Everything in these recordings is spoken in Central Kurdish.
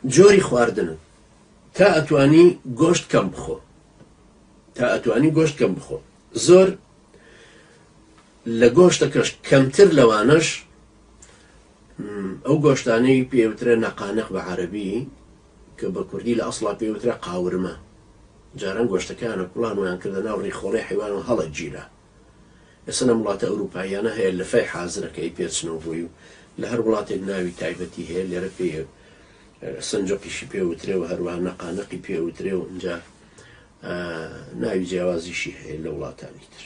جۆری خواردنت تا ئەتوانی گۆشت کەم بخۆ تا ئەتوانی گۆشت کەم بخۆ زۆر لە گۆشتەکەش کەمتر لەوانەش ئەو گۆشتانەی پێوترە نەقانق بە عەربی کە بە کوردی لە ئەسڵا پێوترە قاورمە جاران گۆشتەکانە کوڵان ویان کردە ناو ڕیخۆڵەی حیوان و هەڵە گیرا ئێستا لەم وڵاتە ئەوروپاییانە هەیە لەفەی حازرە کە ئەیپێچنەوە بۆی و لە هەر وڵاتێک ناوی تایبەتی هەیە لێرە پێی سنجقیشی پێ وترێ و هەروەها نەقانەقی پێ وترێ و ئینجا ناوی جیاوازیشی هەیە لە وڵاتانی تر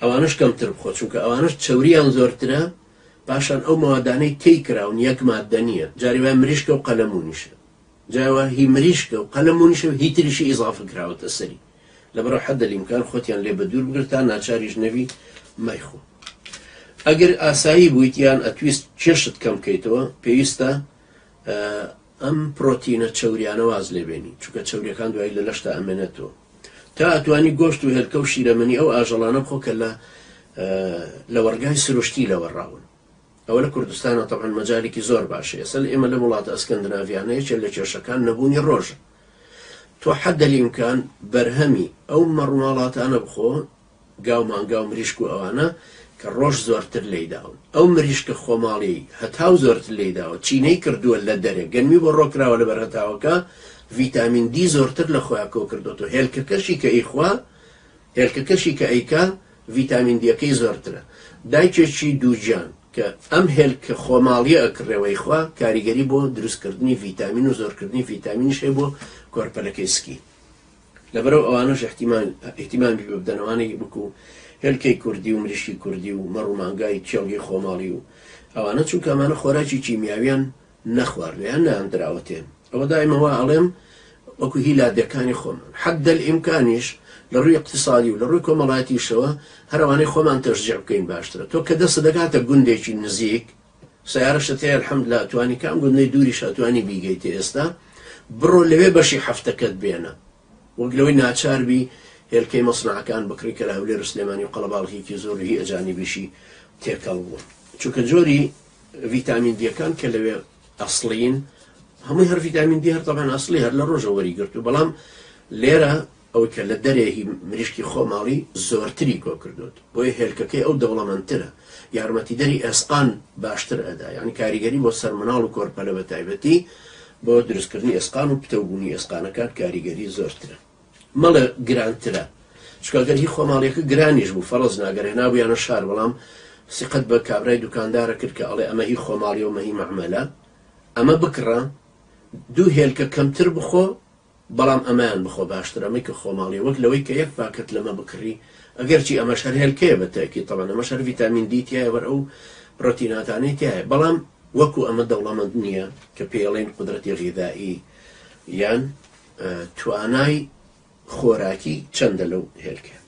ئەوانش کەمتر بخۆ چونکە ئەوانش چوریان زۆرترە پاشان ئەو مەوادانەی تێی کراون یەک مادە نییە جاری وای مریشکە و قەلەمونیشە جا هی مریشکە و قەلەمونیشە و هی تریشی ئیزافە کراوەتە سەری لەبەرئەوە حد الامکان خۆتیان لێ بەدوور بگرە تا ناچاریش نەبی مەیخۆ ئەگەر ئاسایی بوویت یان ئەتویست کێشت کەم کەیتەوە پێویستە ئەم پرۆتینە چەوریانە واز لێ بێنی چونکە چەوریەکان دوایی لە لەشتا ئەمێنێتەوە تا ئەتوانی گۆشت و هێلکە و شیرەمەنی ئەو ئاژەڵانە بخۆ کە لە لەوەڕگای سروشتی لەوەڕاون ئەوە لە کوردستانە تەبعەن مەجالێکی زۆر باشە ئێستا لە ئێمە لەم وڵاتە ئەسکەندناڤیانە یەکێ لە کێشەکان نەبوونی ڕۆژە تۆ حەدە الامکان بەرهەمی ئەو مەڕوماڵاتانە بخۆ گاو مانگا و مریشک و ئەوانە کە ڕۆژ زۆرتر لێی داون ئەو مریشکە خۆماڵیەی هەتاو زۆرتر لێی داوە چینەی کردووە لە دەرێ گەنمی بۆ ڕۆ کراوە لەبەر هەتاوەکە ڤیتامین دی زۆرتر لە خۆیا کۆ کردۆتەوە هێلکەکەشی کە ئیخوا هێلکەکەشی کە ئەیکا ڤیتامین دیەکەی زۆرترە دایکێکی دووگیان کە ئەم هێلکە خۆماڵیە ئەکڕێ و ئەیخوا کاریگەری بۆ دروست کردنی ڤیتامین و زۆرکردنی ڤیتامینیش هەیە بۆ کۆرپەلەکەی سکی لەبەرئەو ئەوانەش احتیمال اهتمامی پێ بدەن ئەوانەی وەکو هێلکەی کوردی و مریشکی کوردی و مەڕ و مانگای کێڵگەی خۆماڵی و ئەوانە چونکە ئەمانە خۆراکی کیمیاویان نەخواردوە یان نەیاندراوەتێ ئەوە دایمە وا ئەڵێم وەکو هی لادێکانی خۆمان حد الامکانیش لە ڕووی اقتصادی و لە ڕووی کۆمەڵایەتیشەوە هەر ئەوانەی خۆمان تەشجیع بکەین باشترە تۆ کە دەستت دەگاتە گوندێکی نزیک سەیارەشت هەیە الحمدللە ئەتوانی کام گوندەی دووریش ئەتوانی بیگەیتێ ئێستا بڕۆ لەوێ بەشی هەفتەکەت بێنە وەک لەوەی ناچار بی هێلکەی مەسنەعەکان بکڕی کە لە هەولێر و سلێمانی و قەڵەباڵغیکی زۆر و هی ئەجانیبیشی تێکەڵ بوون چونکە جۆری ڤیتامین دیەکان کە لەوێ ئەسڵین هەمووی هەر ڤیتامین دی هەر تەبعەن ئەسڵی هەر لە ڕۆژە وەری گرتو بەڵام لێرە ئەوەی کە لە دەرێ هی مریشکی خۆماڵی زۆرتری کۆ کردوت بۆیە هێلکەکەی ئەو دەوڵەمەندترە یارمەتیدەری ئێسقان باشتر ئەدا یعنی کاریگەری بۆ سەر مناڵ و کۆرپەلە بە تایبەتی بۆ دروستکردنی ئێسقان و پتەوبوونی ئێسقانەکان کاریگەری زۆرترە مەڵێ گرانترە چونکە گەر هی خۆماڵیەکە گرانیش بوو فەڕز نا گەر هێنابوویانە شار بەڵام سیقەت بە کابرای دوکاندارە کرد کە ئەڵێ ئەمە هی خۆماڵیە و مەهی مەعمەلە ئەمە بکڕە دوو هێلکە کەمتر بخۆ بەڵام ئەمەیان بخۆ باشتر ئەمەی کە خۆماڵیە وەک لەوەی کە یەک پاکەت لەمە بکڕی ئەگەرچی ئەمەش هەر هێلکەیە بە تەئکید تەبعەن ئەمەش هەر ڤیتامین دی تیایە وەر ئەو پرۆتیناتانەی تیایە بەڵام وەکو ئەمە دەوڵەمەند نییە کە پێی ئەڵێن قودرەتی غیذائی یان توانای خۆراکی چەندە لەو هێلکەیە.